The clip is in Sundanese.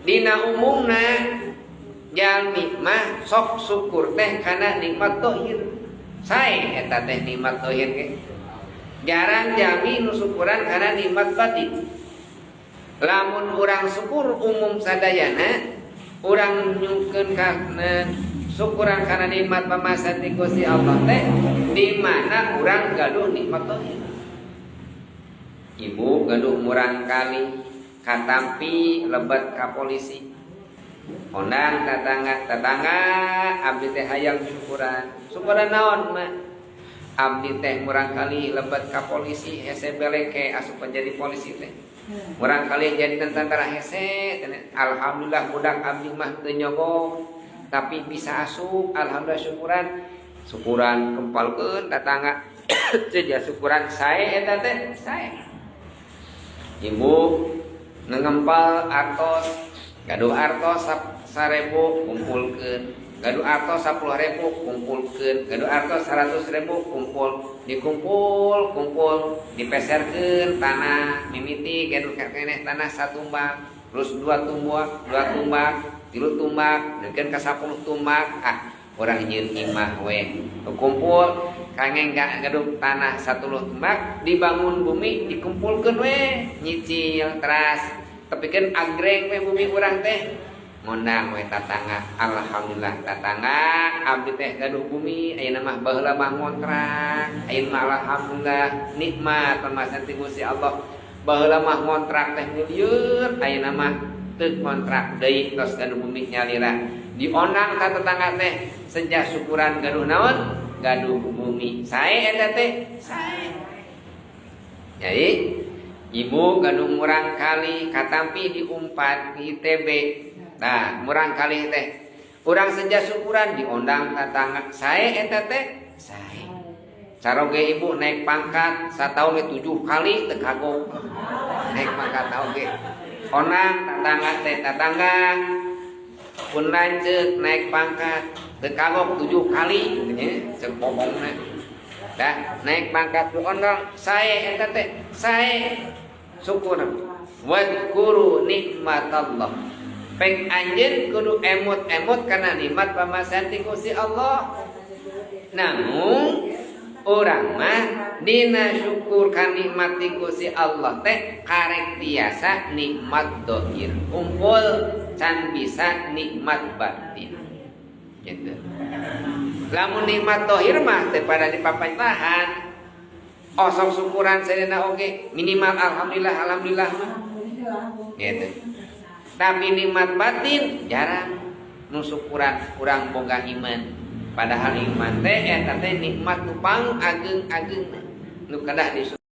Dina umumna jalmi mah sok syukur teh kana nikmat dohir. Sae eta teh nikmat dohir ge. Jarang jalmi nu syukuran kana nikmat batin. Lamun urang syukur umum sadayana, urang nyungkeun kana syukuran kana nikmat pamasan ti Gusti Allah teh di mana urang gaduh nikmat dohir. Ibu gaduh murangkalih, katampi lebet ka polisi. Ondang tetangga, "Tetangga, abdi teh hayang syukuran." "Syukuran naon, Mak?" "Abdi teh murangkalih lebet ka polisi, hese beleke asup jadi polisi teh. Murangkalih jadi tentara hese, alhamdulillah budak abdi mah teu nyogok tapi bisa asup, alhamdulillah syukuran." Syukuran kempalkeun tetangga. Ceja syukuran sae eta teh, sae. Ibu ngempal artos, gaduh artos 1.000 kumpulkeun, gaduh artos 10.000 kumpulkeun, gaduh artos 100.000 kumpul, dikumpul kumpul, dipeserkeun tanah. Mimiti gaduh keneh tanah satumbak, terus dua tumbak, dua tumbak, tilu tumbak, deukeun ka 10 tumbak. Ah, urang nyieun imah we. Kumpul kangeng gaduh tanah 1 tumbak, dibangun bumi, dikumpulkeun we, nyicil teras tapi kan agreng we bumi urang teh. Ngondang we tatangga, "Alhamdulillah, tatangga, abdi teh gaduh bumi ayeuna mah. Baheula mah ngontrak, ayeuna mah alhamdulillah nikmat pamasan ti Gusti Allah. Baheula mah ngontrak teh milieur, ayeuna mah teu kontrak deui, tos gaduh bumi nyalira." Diondang ka tetangga teh, sejak syukuran gaduh naon, gaduh bumi. Sae eta teh, sae. Jadi ibu gaduh murangkalih, katampi diumpat di ITB. Nah, murangkalih teh urang seja syukuran, diondang tetangga. Sae eta teh, sae. Caroge ibu naik pangkat satahun ge 7 kali teu kagok naik pangkat oge, ondang tetangga teh, "Tetangga, pun lanceuk naik pangkat." Teu kagok 7 kali nya, cek bohongna. Dah naik pangkat diondang. Sae eta teh, sae. Syukur, wadkuru nikmatallah. Peng anjeun kudu emut-emut kana nikmat pamasan ti Gusti Allah. Namun urang mah dina syukur ka nikmat ti Gusti Allah teh karek tiasa nikmat dohir kumpul, can bisa nikmat batin gitu. Lamun nikmat dohir mah teh pada dipapantahan, osok syukuran sadayana oge minimal alhamdulillah alhamdulillah mah gitu. Tapi nikmat batin jarang nu syukuran urang boga iman, padahal iman teh eta teh nikmat nu pang ageung-ageung nu kedah disyukur.